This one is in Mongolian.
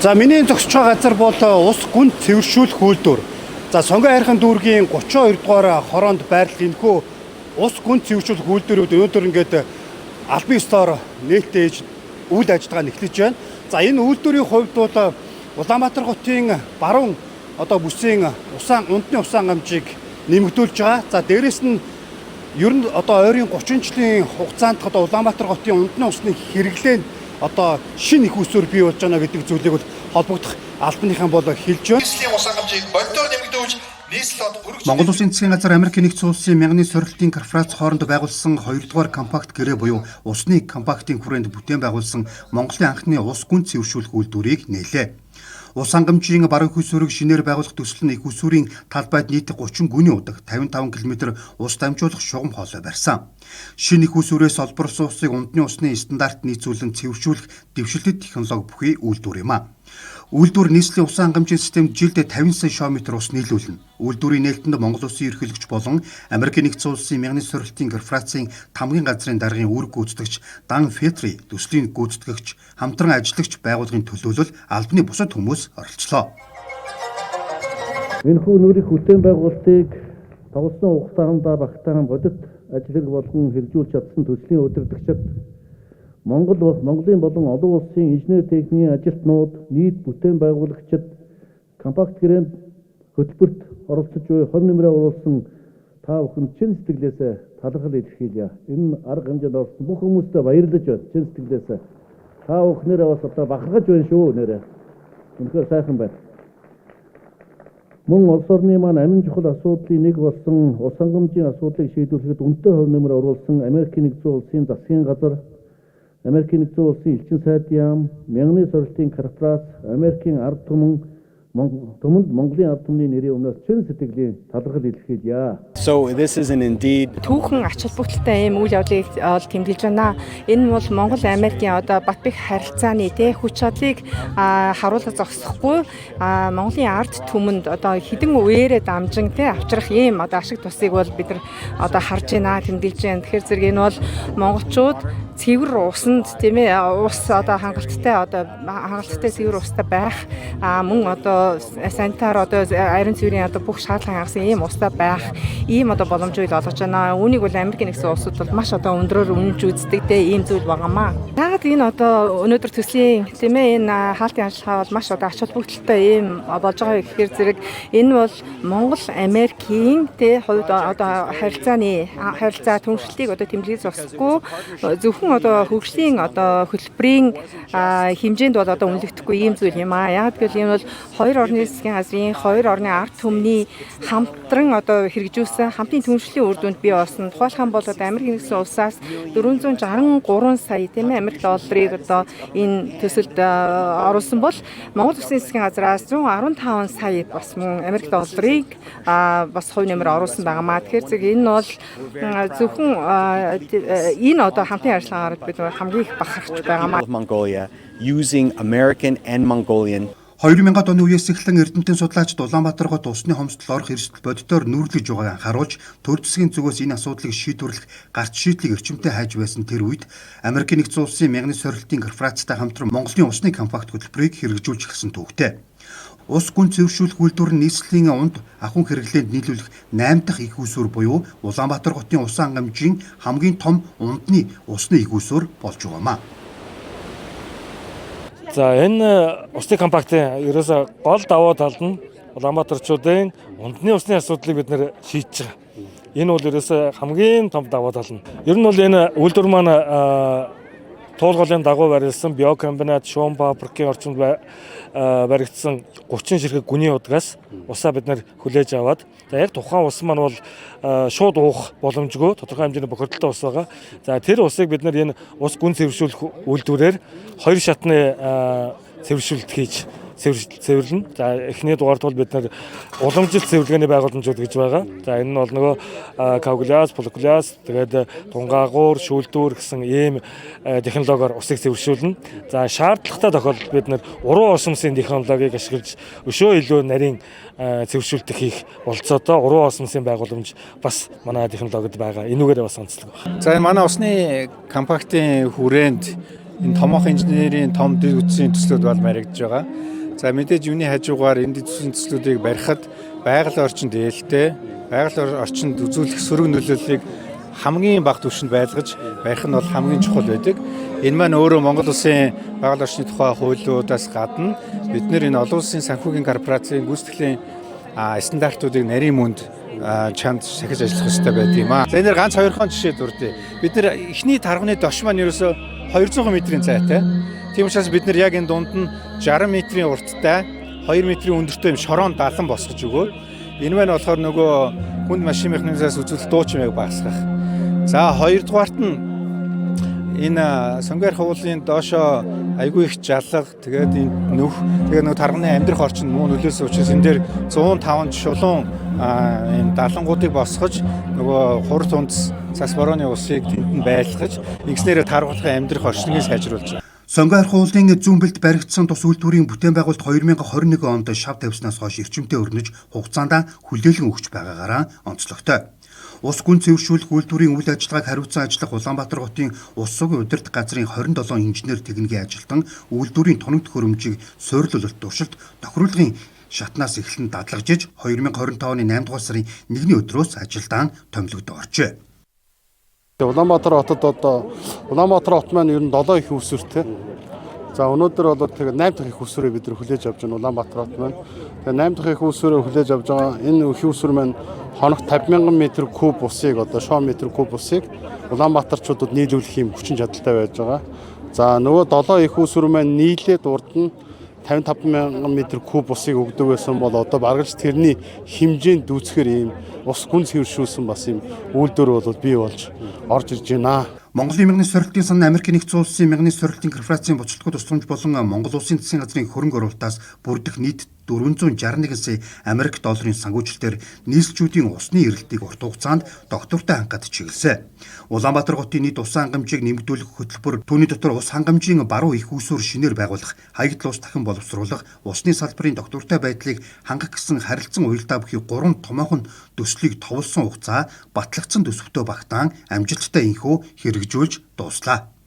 За, миний зогсож байгаа газар бол ус гүн цэвэршүүлэх үйлдвэр. За, Сонгон хайрхан дүүргийн 32 дугаар хороонд байрлах энэхүү ус гүн цэвэршүүлэх үйлдвэрүүд өнөөдөр ингээд албан ёсоор нээлттэй үйл ажиллагаа нь эхлэж байна. За, энэ үйлдвэрийн хувьд бол Улаанбаатар хотын баруун одоо бүсийн усан ундны усан хангамжийг нэмэгдүүлж байгаа. За, дээрэс нь ер нь одоо ойрын 30 жилийн хугацаанд одоо Улаанбаатар хотын ундны усны хэрэглээнд одоо шинэ эх үүсвэр бий болж байна гэдэг зүйлийг бол холбогдох албаныхан бол хэлж байна. Нийслэлийн усан хангамжийг бодитоор нэмэгдүүлж, нийслэл хот өргөжлөх Монгол Улсын засгийн газар, Америкийн Нэгдсэн Улсын Мянганы сорилтын корпорац хооронд байгуулсан 2 дугаар компакт гэрээ буюу усны компактын хүрээнд бүтээн байгуулсан Монголын анхны ус гүн цэвэршүүлэх үйлдвэрийг нээлээ. Ус хангамжийн баруун эх үүсвэрийг шинээр байгуулах төсөл нь эх үүсвэрийн талбайд нийт 30 гүний удаг, 55 км ус дамжуулах шугам хоолой барьсан. Шинэ эх үүсвэрээс олборлосон усыг ундны усны стандарт нийцүүлэн цэвэршүүлэх дэвшилтэт технологи бүхий үйлдвэр юм а. Үйлдвэр нийслэлийн усан хангамжийн системд жилд 50 сая шоуметр ус нийлүүлнэ. Үйлдвэрийн нээлтэнд Монгол Улсын ерөнхийлөгч болон Америкийн Нэгдсэн Улсын Мянганы сорилтын корпорацийн тамгын газрын даргын үүрэг гүйцэтгэгч Дан Фетри, төслийн гүйцэтгэгч, хамтран ажиллагч байгууллагын төлөөлөл, албаны бусад хүмүүс оролцлоо. Энэхүү нүүр эх бүтээн байгуулалтыг тоглосон хугацаанд багтаан бодит ажил хэрэг болгон хэрэгжүүлж чадсан төслийн удирдагчид, Монголын болон олон улсын инженер техникийн ажилтнууд, нийт бүтээн байгуулагчид, компакт гэрээнд хөтөлбөрт оролцож буй хувь нэмрээ оруулсан та бүхэнд чин сэтгэлээсээ талархал илэрхийлье. Энэ арга хэмжээнд орсон бүх хүмүүстээ баярлаж байна чин сэтгэлээсээ. Та бүхнээрээ бас одоо бахархаж байна шүү нээрээ. Үнэхээр сайхан байна. Мөн улс орны маань амин чухал асуудлын нэг болсон ус хангамжийн асуудлыг шийдвэрлэхэд үнэтэй хувь нэмэр оруулсан Америкийн Нэгдсэн Улсын засгийн газар, Америкийн Нэгдсэн Улсын элчин сайд яам, Мянганы сорилтын корпорац, Америкийн ард түмэн түмэнд Монголын ард түмний нэрийн өмнөөс чин сэтгэлийн талархал илэрхийлье. So this is an indeed Түүхэн ач холбогдолтой ийм үйл явдлыг бол тэмдэглэж байна. Энэ бол Монгол Америкийн одоо бат бэх харилцааны тэ хүч чадлыг харуулга зогсохгүй Монголын ард түмэнд одоо хэдэн үеэрээ дамжин тэ авчрах ийм одоо ашиг тусыг бол бид нар одоо харж байна, тэмдэглэж байна. Тэгэхээр зэрэг энэ бол монголчууд цэвэр усанд, тийм ээ, ус одоо хангалттай, одоо хангалттай цэвэр устай байх, мөн одоо санитар, одоо ариун цэврийн одоо бүх шаардлага хангасан ийм устай байх ийм одоо боломжийг олгож байна. Үүнийг бол Америкийн Нэгдсэн Улсууд бол маш одоо өндрөөр үнэнч үздэг те ийм зүйл байгаамаа. Яагаад энэ одоо өнөөдөр төслийн, тийм ээ, энэ хаалтын ажиллагаа бол маш одоо ач холбогдолтой ийм болж байгаа гэхээр зэрэг энэ бол Монгол Америкийн те хувьд одоо харилцааны харилцаа түншлэлийг одоо тэмдэглэж зогсохгүй, зөвхөн одоо хөгжлийн одоо хөтөлбөрийн хэмжээнд бол одоо үнэлэгдэхгүй ийм зүйл юм аа. Яг гэвэл энэ бол хоёр орны засгийн газрын, хоёр орны ард түмний хамтран одоо хэрэгжүүлсэн хамтын түншлэлийн үр дүнд бий болсон. Тухайлах юм бол одоо Америк Нэгдсэн Улсаас 463 сая, тийм ээ, Америк долларыг одоо энэ төсөлд оруулсан бол Монгол Улсын засгийн газраас 115 сая бас мөн Америк долларыг бас хувь нэмэр оруулсан байгаамаа. Тэгэхээр зэрэг энэ бол зөвхөн энэ одоо хамтын ажиллагаагаар бид хамгийн их бахархаж байгаамаа. of Mongolia using American and Mongolian 2000-ад оны үеэс эхлэн эрдэмтэн судлаачид Улаанбаатар хот усны хомсдол орох эрсдэл бодитоор нүүрлэж байгааг анхааруулж, төр засгийн зүгээс энэ асуудлыг шийдвэрлэх гарц шийдлийг эрчимтэй хайж байсан тэр үед Америкийн Нэгдсэн Улсын Мянганы сорилтын корпорацтай хамтран Монголын усны компакт хөтөлбөрийг хэрэгжүүлж эхэлсэн түүхтэй. Ус гүн цэвэршүүлэх үйлдвэр нь нийслэлийн унд ахуйн хэрэглээнд нийлүүлэх 8 дахь эх үүсвэр буюу Улаанбаатар хотын усан хангамжийн хамгийн том ундны усны эх үүсвэр болж байгаамаа. За, энэ усны компактын ерөөсө гол давуу тал нь Улаанбаатарчуудын ундны усны асуудлыг бид нар шийдэж байгаа. Энэ бол ерөөсө хамгийн том давуу тал нь. Ер нь бол энэ үйлдвэр маань Туулгалын дагуу барилсан биокомбинат, шуум фабрикийн орчинд баригдсан 30 ширхэг гүний удгаас усаа бид нар хүлээж аваад, за, яг тухайн ус маань бол шууд уух боломжгүй тодорхой хэмжээний бохирдолтой ус байгаа. За, тэр усыг бид нар энэ ус гүн цэвэршүүлэх үйлдвэрээр хоёр шатны цэвэршүүлэлт хийж цэвэрлэнэ. За, эхний дугаард бол бид нар уламжилт цэвэрлэгээний байгууламжууд гэж байгаа. За, энэ нь бол нөгөө коагуляц, флокуляц, тэгээд тунгаагуур, шүүлдүүр гэсэн ийм технологиор усыг цэвэршүүлнэ. За, шаардлагатай тохиолдолд бид нар уруу осмосын технологиг ашиглаж өшөө илүү нарийн цэвэршүүлэлт хийх болцоотой уруу осмосын байгууламж бас манай технологид байгаа. Энүүгээрээ бас онцлог байна. За, манай усны компактын хүрээнд Энэ томоохон инженерийн том дэд бүтцийн төслүүд бол баригдаж байгаа. За мэдээж юуны хажуугаар энэ дэд бүтцийн төслүүдийг барихад байгаль орчинд ээлтэй, байгаль орчинд үзүүлэх сөрөг нөлөөллийг хамгийн бага түвшинд байлгаж барих нь бол хамгийн чухал байдаг. Энэ маань өөрөө Монгол улсын байгаль орчны тухай хуулиудаас гадна бид нэр энэ олон улсын санхүүгийн корпорацийн гүйцэтгэлийн стандартуудыг нарийн мөнд чанд сахиж ажиллах ёстой байдаг юм аа. За энэ ганц хоёрхон жишээ дурдъя. Бид нэр эхний тарганы доош маань ерөөсөө 200 метрийн зайтай. Тийм учраас бид нар яг энэ дунд нь 60 метрийн урттай 2 метрийн өндөртэй юм шорон далан босгож өгөө. Энэ маань болохоор нөгөө хүнд машин механизмаас үзүүлэлт дуу чимээг багасгах. За хоёрдугаарт нь энэ Сонгиар хуулийн доошоо айгүй их жалга, тэгээд энэ нүх, тэгээд нөгөө тарганы амьдрах орчинд муу нөлөөсөн учраас энэ дээр 105 шулуун ийм далангуудыг босгож нөгөө хур тундас цас борооны усыг тэнд нь байлгаж ингэснээрээ таргуулгын амьдрах орчныг сайжруулж байгаа. Сонгиар хуулын зүүн бэлд баригдсан тус үйлдвэрийн бүтээн байгуулалт 2021 онд шав тавьснаас хойш эрчимтэй өрнөж хугацаанд хүлээлгэн өгч байгаагаараа онцлогтой. Ус гүн цэвэршүүлэх үйлдвэрийн үйл ажиллагааг хариуцсан ажиллах Улаанбаатар хотын ус сугийн удирдах газрын 27 инженер техникийн ажилтан үйлдвэрийн тоног төхөөрөмжийг суйрлуулалт туршилт тохируулгын шатнаас эхлэн дадлагжиж 2025 оны 8 дугаар сарын 1-ний өдрөөс ажилдаа томилогдож оржээ. Улаанбаатар хотод одоо Улаанбаатар хот маань ер нь 7 их үүсвэртэй. За өнөөдөр бол тэгээд 8 дахь их үүсвэрээ бид нар хүлээж авч байна Улаанбаатар хот маань. Тэгээд 8 дахь их үүсвэрээ хүлээж авч байгаа. Энэ их үүсвэр маань хоногт 50,000 метр куб усыг одоо шоо метр куб усыг Улаанбаатарчуудад нийлүүлэх юм хүчин чадалтай байж байгаа. За нөгөө 7 их үүсвэр маань нийлээд урд нь 55,000 метр куб усыг өгдөг байсан бол одоо бараг л тэрний хэмжээнд дүүцэхээр ийм ус гүн цэвэршүүлсэн бас ийм үйлдвэр бол бий болж орж ирж байна. Монголын мягны сорилтын сан Америкийн нэгдсэн улсын мягны сорилтын корпорацийн буцалтгүй тусламж болон Монгол улсын засгийн газрын хөрөнгө оруулалтаас бүрдэх нийт 461 сая Америк долларын санхүүжилтээр нийслэлчүүдийн усны эрэлтийг урт хугацаанд доктортой хангахад чиглэсэн. Улаанбаатар хотын нийт усан хангамжийг нэмэгдүүлэх хөтөлбөр түүний дотор ус хангамжийн баруун их үүсвэр шинээр байгуулах, хаягдал ус дахин боловсруулах, усны салбарын доктортой байдлыг хангах гэсэн харилцан уялдаа бүхий 3 томоохон төслийг товлсон хугацаа батлагдсан төсөвтөө багтаан амжилттай энхүү хэрэгжүүлж дууслаа.